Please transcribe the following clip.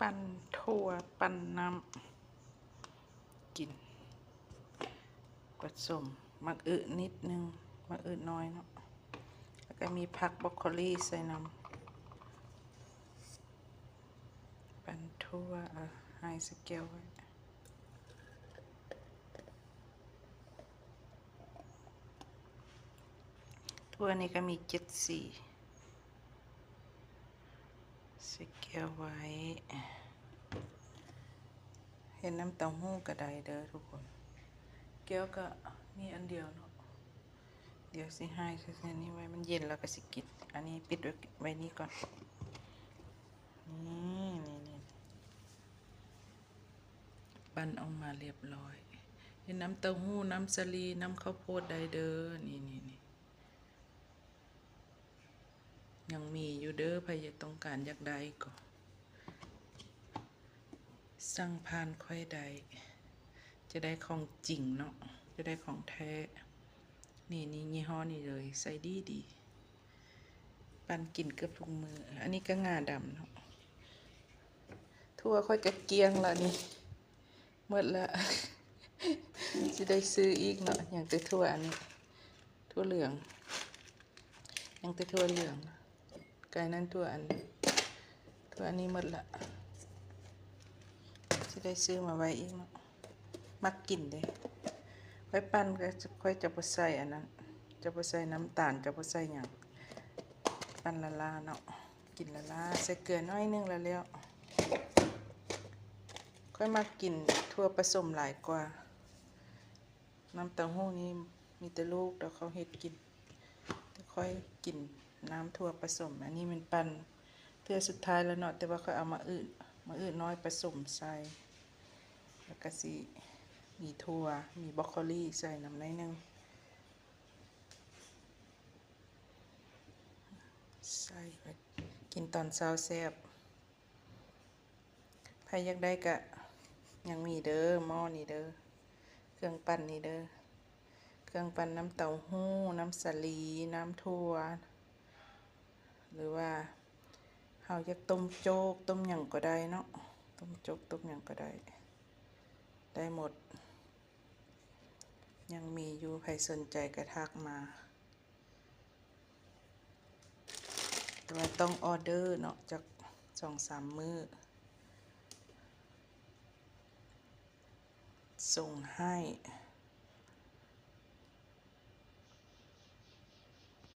ປັ່ນຖົ່ວ ປັ່ນນ້ຳກິນ ປະສົມໝາກອຶນິດໜຶ່ງ ໝາກອຶນ້ອຍເນາະ ແລ້ວກໍມີຜັກບຣອກໂຄລີໃສ່ນຳ. ປັ່ນຖົ່ວ ເອົາໃຫ້ສະແກ້ວໄວ້. ຖົ່ວນີ້ກໍມີເຈັດສີ ໃສ່ແກ້ວໄວ້. ເຮັດນ້ຳເຕົ້າຫູ້ກໍໄດ້ເດີທຸກຄົນ. ແກ້ວກໍມີອັນດຽວເນາະ. ດຽວຊິໃຫ້ໃສ່ນີ້ໄວ້ ມັນເຢັນແລ້ວກໍຊິກິນ. ອັນນີ້ປິດໄວ້ ໄວ້ນີ້ກ່ອນ. ນີ້ ນີ້ ນີ້ ປັ່ນອອກມາລຽບລ້ອຍ. ເຮັດນ້ຳເຕົ້າຫູ້ ນ້ຳສາລີ ນ້ຳເຂົ້າໂພດໄດ້ເດີ. ນີ້ ນີ້ ນີ້ ຍັງມີຢູ່ເດີ ໃຜຢາກ ຕ້ອງການຢາກໄດ້ກໍສັ່ງຜ່ານຂ້ອຍໄດ້. ຈະໄດ້ຂອງຈິງເນາະ ຈະໄດ້ຂອງແທ້. ນີ້ ນີ້ ຍີ່ຫໍ້ນີ້ເລີຍ ໃສ່ດີໆ ປັ່ນກິນເກືອບທຸກມື້. ອັນນີ້ກໍງາດຳເນາະ. ຖົ່ວຂ້ອຍກໍກ້ຽງລະນີ້ ໝົດລະ ຊິໄດ້ຊື້ອີກເນາະ. ຍັງແຕ່ຖົ່ວອັນນີ້ ຖົ່ວເຫຼືອງ ຍັງແຕ່ຖົ່ວເຫຼືອງ. ກາຍນັ້ນຖົ່ວອັນ ຖົ່ວອັນນີ້ໝົດລະ ຊິໄດ້ຊື້ມາໄວ້ອີກເນາະ. ມັກກິນເດ້. ຂ້ອຍປັ່ນກໍ ຂ້ອຍຈະບໍ່ໃສ່ອັນນັ້ນ ຈະບໍ່ໃສ່ນ້ຳຕານ ຈະບໍ່ໃສ່ຫຍັງ. ປັ່ນລ້າໆເນາະ ກິນລ້າໆ ໃສ່ເກືອໜ້ອຍໜຶ່ງລະແລ້ວ. ຂ້ອຍມັກກິນຖົ່ວປະສົມຫຼາຍກວ່າ. ນ້ຳເຕົ້າຫູ້ນີ້ມີແຕ່ລູກດອກເຂົາເຮັດກິນ ແຕ່ຂ້ອຍກິນນ້ຳຖົ່ວປະສົມ. ອັນນີ້ແມ່ນປັ່ນເທື່ອສຸດທ້າຍແລ້ວເນາະ ແຕ່ວ່າຂ້ອຍເອົາມາອຶ ມາອຶນ້ອຍປະສົມໃສ່ ແລ້ວກະຊິມີຖົ່ວ ມີບຣອກໂຄລີໃສ່ນຳໜ້ອຍໜຶ່ງ ໃສ່ໄວ້ກິນຕອນເຊົ້າແຊບ. ໃຜຢາກໄດ້ກະຍັງມີເດີ ໝໍ້ນີ້ເດີ ເຄື່ອງປັ່ນນີ້ເດີ ເຄື່ອງປັ່ນນ້ຳເຕົ້າຫູ້ ນ້ຳສາລີ ນ້ຳຖົ່ວ ຫຼືວ່າເຮົາຢາກຕົ້ມໂຈກ ຕົ້ມຫຍັງກໍໄດ້ເນາະ ຕົ້ມໂຈກ ຕົ້ມຫຍັງກໍໄດ້ ໄດ້ໝົດ ຍັງມີຢູ່ ໃຜສົນໃຈກະທັກມາ. ແຕ່ວ່າຕ້ອງອໍເດີເນາະ ຈັກສອງສາມມື້ສົ່ງໃຫ້.